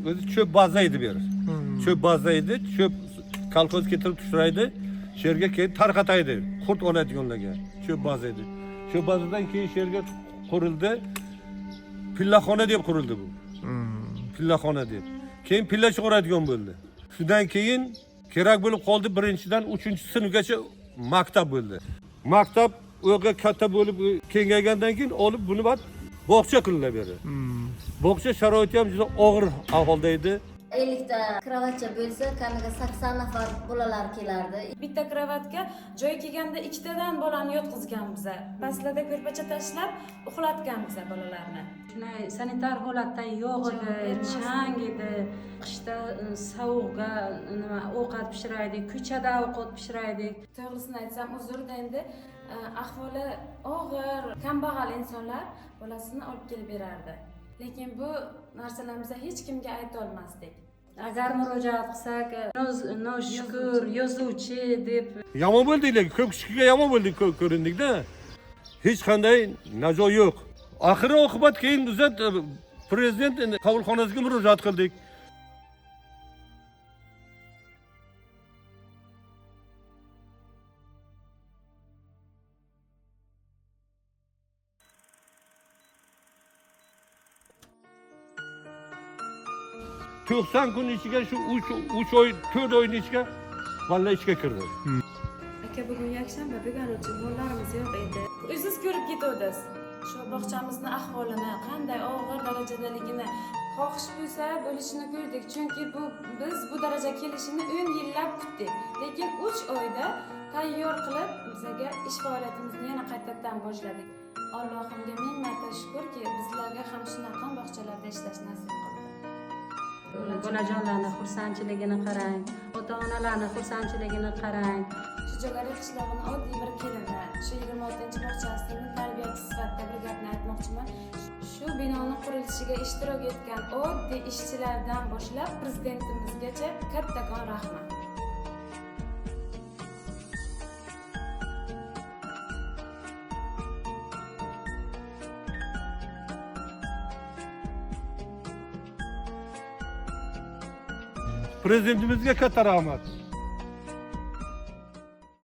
O'zi cho'p baza edi bu yer. Cho'p baza edi. Cho'p kolxoz keltirib tushiraydi. Shu yerga keyin tarqataydi. Qurt oladiganlarga. Cho'p baza edi. Cho'p bazadan keyin shu yerga qurildi. Pillaxona deb qurildi bu. Pillaxona deb. Keyin pilla chiqaradigan bo'ldi. Shundan keyin kerak bo'lib qoldi birinchidan 3-sinfgacha maktab bo'ldi. Maktab o'ga katta bo'lib kengaygandan keyin olib buni bog'cha qildilar bu yerda. Bog'cha sharoiti ham juda og'ir ahvolda edi. 50 ta kravatcha bo'lsa, kamiga 80 nafar bolalar kelardi. Bitta kravatga joy kelganda ikkitadan bolani yotqizgan biza. Pastlarda ko'rpacha tashlab uxlatgan biza bolalarni. Shunday sanitar holatda yo'q edi, chang edi. Qishda sovuqga nima ovqat pishiraydik, ko'chada ovqat pishiraydik. To'g'risini aytsam, uzrda endi ahvoli og'ir, kambag'al insonlar bolasini olib kelib berardi. Lekin bu narsalarni biz hech kimga ayta olmasdik. Agar murojaat qilsak, noshukur, yozuvchi deb Yomon bo'ldik, lekin ko'p kishiga yomon bo'ldik ko'rindikda. Hech qanday najo yo'q. Oxiri oqibat keyin biz prezident qabulxonasiga murojaat qildik. To'qson kun ichiga shu 3 oy, 4 oyning ichiga bolalar ichga kirdi. Aka, bugun yakshanba bo'lgani uchun mollarimiz yo'q edi. O'zingiz ko'rib ketuvdingiz. Shu bog'chamizni ahvolini, qanday og'ir darajadaligini, xohish bo'lsa bo'lishini ko'rdik. Chunki bu biz bu darajaga kelishini 10 yillab kutdik. Lekin 3 oyda tayyor qilib bizga ish faoliyatimizni yana qaytadan boshladik. Allohimga ming marta shukrki, bizlarga ham shunaqa bog'chalarda ishlash nasib qildi. Bolajonlarni xursandchiligini qarang, ota-onalarni xursandchiligini qarang. Shu Jog'ali qishlog'ini oddiy bir kelini, shu 26-bog'chasini tarbiyachisi sifatida bir gapni aytmoqchiman. Shu binoni qurilishiga ishtirok etgan oddiy ishchilardan boshlab prezidentimizgacha kattakon rahmat. Prezidentimizga katta rahmat.